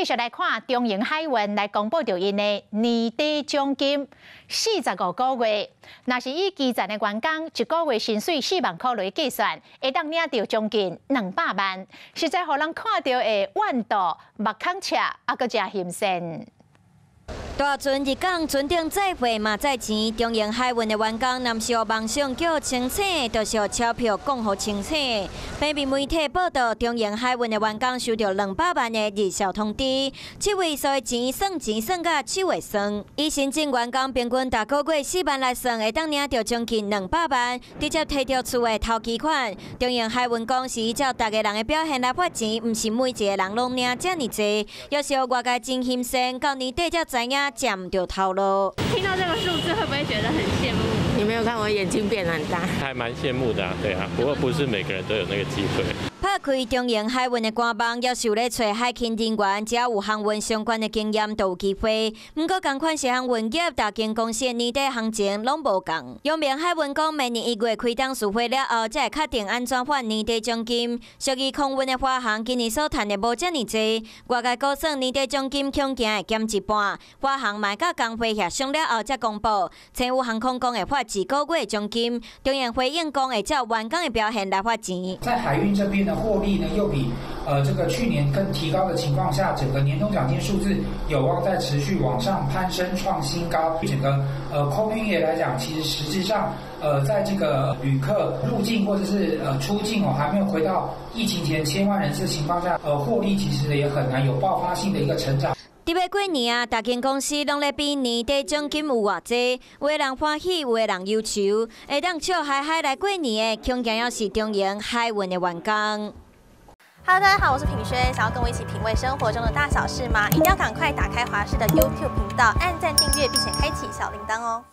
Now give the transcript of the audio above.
繼續來看長榮海運來公布著𪜶的年底獎金，45個月，若是以基層的員工一個月薪水4萬箍來計算，會當領著將近200萬，實在予人看著會怨妒、目孔赤，猶閣誠欣羨。大船入港，船頂載貨嘛載錢。長榮海運的員工，若毋是予夢想叫清醒，就是予鈔票講予清醒。平面媒體報道，長榮海運的員工收著200萬的日銷通知，7位數的錢算錢算甲手會酸。以新進員工平均逐個月4萬來算，會當領著將近兩百萬，直接提著厝的頭期款。長榮海運講是依照逐个人的表現來發錢，毋是每一个人攏領遮爾濟。也是予外界真欣羨，到年底才知影食毋著頭路。聽到這個數字，會不會覺得很羨慕？你沒有看我眼睛變很大？還蠻羨慕的，對啊。不過不是每個人都有那個機會。拍開長榮海運的官網，也是有咧揣海勤人員，只要有航運相關的經驗，都有機會。毋過，仝款是航運業，逐間公司的年底行情攏無仝。陽明海運講，明年1月開董事會了後，才會確定按怎發年底獎金。屬於空運的華航，今年所趁的無遮爾濟，外界估算年底獎金恐驚會減一半。華航嘛佮工會協商了後才公布，星宇航空講會發一個月獎金。長榮回應講會照員工的表現來發錢。在海運這邊的獲利呢，又比這個去年更提高的情況下，整個年終獎金數字有望再持續往上攀升創新高。整個空運業來講，其實實質上在這個旅客入境或者是出境哦，還沒有回到疫情前千萬人次的情況下，獲利其實也很難有爆發性的一個成長。佇欲過年啊，逐間公司攏咧比年底獎金有偌濟，有的人歡喜，有的人憂愁。會當笑嗨嗨來過年的，恐驚猶是長榮海運的員工。 Hello，大家好，我是品軒，想要跟我一起品味生活中的大小事嗎？一定要趕快打開華視的 YouTube 頻道，按讚訂閱，並且開啟小鈴鐺哦。